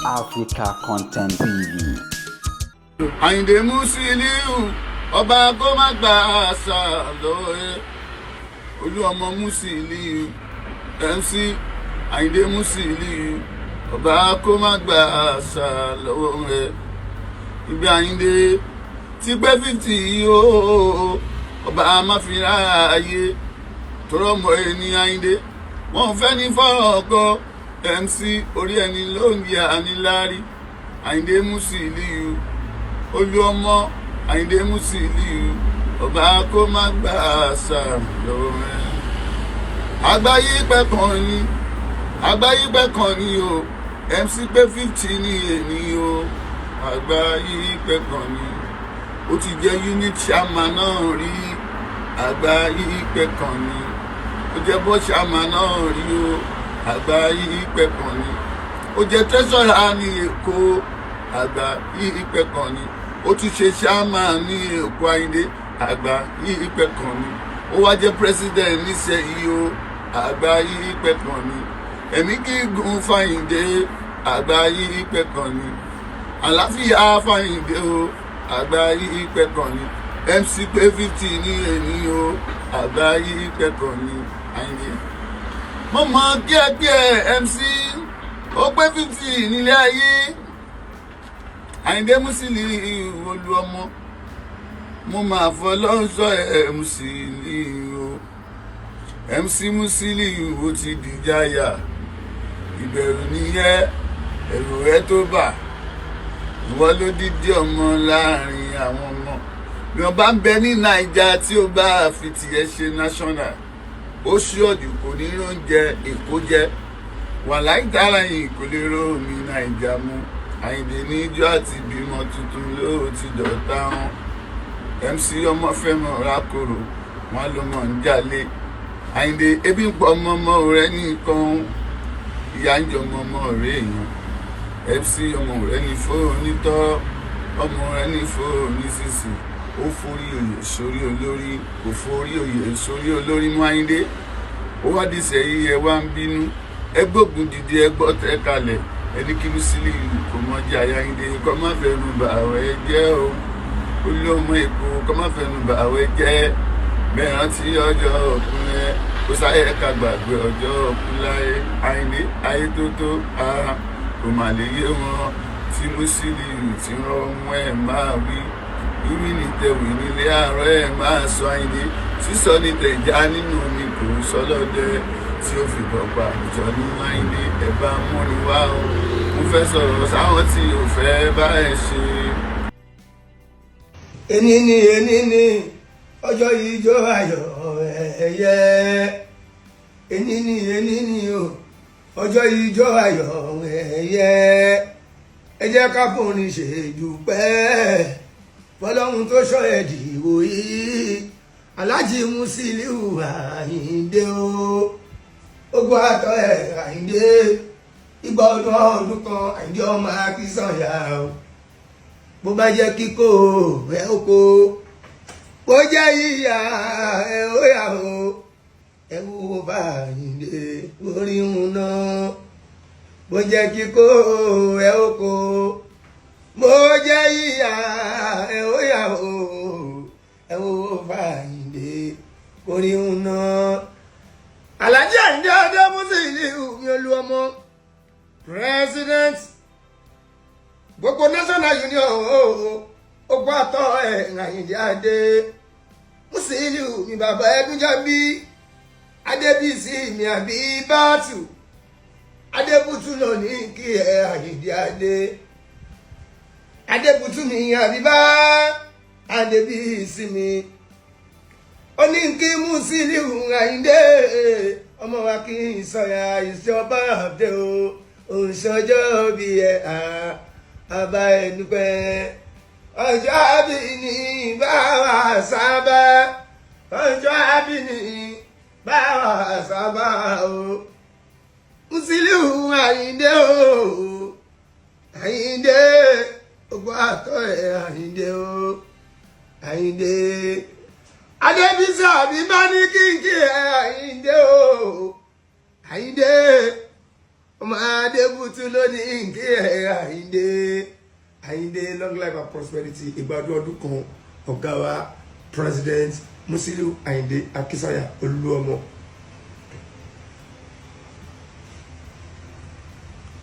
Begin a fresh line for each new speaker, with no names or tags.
Africa Content TV.
Àyìndé Musiliu, ọba kó má gba àṣà lọ́wọ́ olú ọmọ Musiliu, MC Àyìndé Musiliu, ọba kó má gba àṣà lọ́wọ́ rẹ̀. Ibi Àyìndé ti pé 50 yìí o, ọba má fi ráàyè tọrọ mọ ẹni. Àyìndé wọn fẹ́ ní fọ́rọ̀ ọkọ MC orí ẹni ló ń yà níláárí. Àyìndé Musiliu, olú ọmọ Àyìndé Musiliu, ọba kó má gbà àṣà lọ́wọ́ rẹ̀. Àgbáyé pẹ́ kan ní, àgbáyé pẹ́ kan ní o. MC pé 50 ní èní o, àgbáyé pẹ́ kan ní. Ó ti jẹ́ unit chairman náà rí, àgbáyé pẹ́ kan ní. Ó jẹ́ board chairman náà rí o, àgbáyé pẹ́ kan ní. Ó jẹ́ treasurer ní Èkó, àgbáyé pẹ́ kan ní. Ó tún ṣe chairman ní Èkó. Àyìndé, àgbáyé pẹ́ kan ní. Ó wá jẹ́ president níṣẹ́yìí o, àgbáyé pẹ́ kan ní. Ẹ̀mí gígùn fàyìndé, àgbáyé pẹ́ kan ní. Àlàáfíà fàyìndé o, àgbáyé pẹ́ kan ní. MC pé 50 ní èní o, àgbáyé pẹ́ kan ní. Àyìndé, mo mọ kíákíá, MC ó pé 50 nílé ayé. Àyìndé Musiliu olú ọmọ, mo máa fọlọ́run sọ ẹ̀ Musiliu o. MC Musiliu, ó ti dìjàyà, ìbẹ̀rù nìyẹn, ẹ̀rù rẹ tó bà. Ìwọ ló dídí ọmọ láàrin àwọn ọmọ bí wọn bá ń bẹ ní Naija tí ó bá fi tiẹ̀ ṣe national, ó ṣíọ̀dù kò ní róúnjẹ Èkó jẹ wàláì tààrà yìí, kò lè rómi Naija mu. Àyìndé, níjọ́ àti bímọ tuntun ló ti dọ̀tá wọn. MC ọmọ fẹ́mọ̀ rákòrò wọn ló mọ̀ ń jalè. Àyìndé, ebi ń pọ̀ ọmọ ọmọ rẹ nìkan, ìyá ń jọ ọmọ ọmọ rẹ èèyàn. MC, ọmọ rẹ ní fóònù tọ́, ọmọ rẹ ní fóònù sísì. Ó forí oyè sórí olórí, kò forí oyè sórí olórí mú. Àyìndé, ó wá dìṣẹ́ yìí, ẹ wá ń bínú, ẹ gbógun dìde, ẹ gbọ́ tẹ́ kalẹ̀, ẹni kí Musiliu kò mọjà. Àyìndé, kọ́ má fẹnu bà àwẹ̀ jẹ́ o. Olú ọmọ Èkó, kọ́ má fẹnu bà àwẹ̀ jẹ́. Bẹ́ẹ̀ rántí ọjọ́ òkun ẹ, kó sáyẹ ká gbàgbé ọjọ́ òkun láyé. Àyìndé, ayé tó tó ara kò mà lè yé wọn tí Musiliu tí rán ọmọ ẹ máa wí wíwí ní tẹ̀wé nílé àárọ̀ ẹ̀ máa sọ. Àyìndé, sísọ ní tẹ̀já nínú omi, kò sọ lọ́dẹ tí ó fi bọ̀ pa àjọ ní. Àyìndé, ẹ bá múni wá o, mo fẹ́ sọ̀rọ̀ sáwọn tí ò fẹ́ bá ẹ ṣe.
Ení ní, ení ní ọjọ́ ìjọ ayọ̀ ẹ̀yẹ. Ení ní, ení ní o, ọjọ́ ìjọ ayọ̀ ẹ̀yẹ. Ẹ jẹ́ ká fòrin ṣèdúpẹ́ fọlọ́run tó ṣọ́ ẹ̀ dìbò yìí. Aláàjì Musiliu Àyìndé o, ogun àtọ ẹ̀ Àyìndé, ìgbà ọdún ọdún kan. Àyìndé ọmọ Akínsànyà o, bó bá jẹ́ kíkó ẹ ó kó, bó jẹ́ yíyá ẹ ó yà o. Ẹ wo bá Àyìndé orí ń ná, bó jẹ́ kíkó ẹ ó kó, bó jẹ́ yíyá ẹ ó yà o. Ẹ wo bá Àyìndé orí ń ná. Alhaji Àyìndé Adé Musiliu mi, olú ọmọ, president gbogbo national union ogun àtọ ẹ. Àyìndé Adé Musiliu mi, bàbá Ẹdúnjọbí, Adébísí mi, àbí báàtù Adébútú ló ní kí ẹ. Àyìndé Adé, Adébútú mi, àbíbá Adébísí mi, ó ní kí Musiliu Àyìndé ọmọ wa kí n sọyà ìṣọba àbẹ o, òǹṣọjọ́ bí ẹ àbá ẹnupẹ́ ọjọ́ àbí ní báwa sábà, ọjọ́ àbí ní báwa sábà o. Musiliu Àyìndé o, Àyìndé ogun àtọ ẹ. Àyìndé o, Àyìndé Adébísí àbí bá ní kíkí ẹ. Àyìndé o, Àyìndé. Ọmọ Adébútú lónìí nkí ẹ̀ Àyìndé. Àyìndé, long life and prosperity. Ìgbádùn ọdún kan, ọ̀gá wa, President Musiliu Àyìndé Akínsànyà Olúọmọ.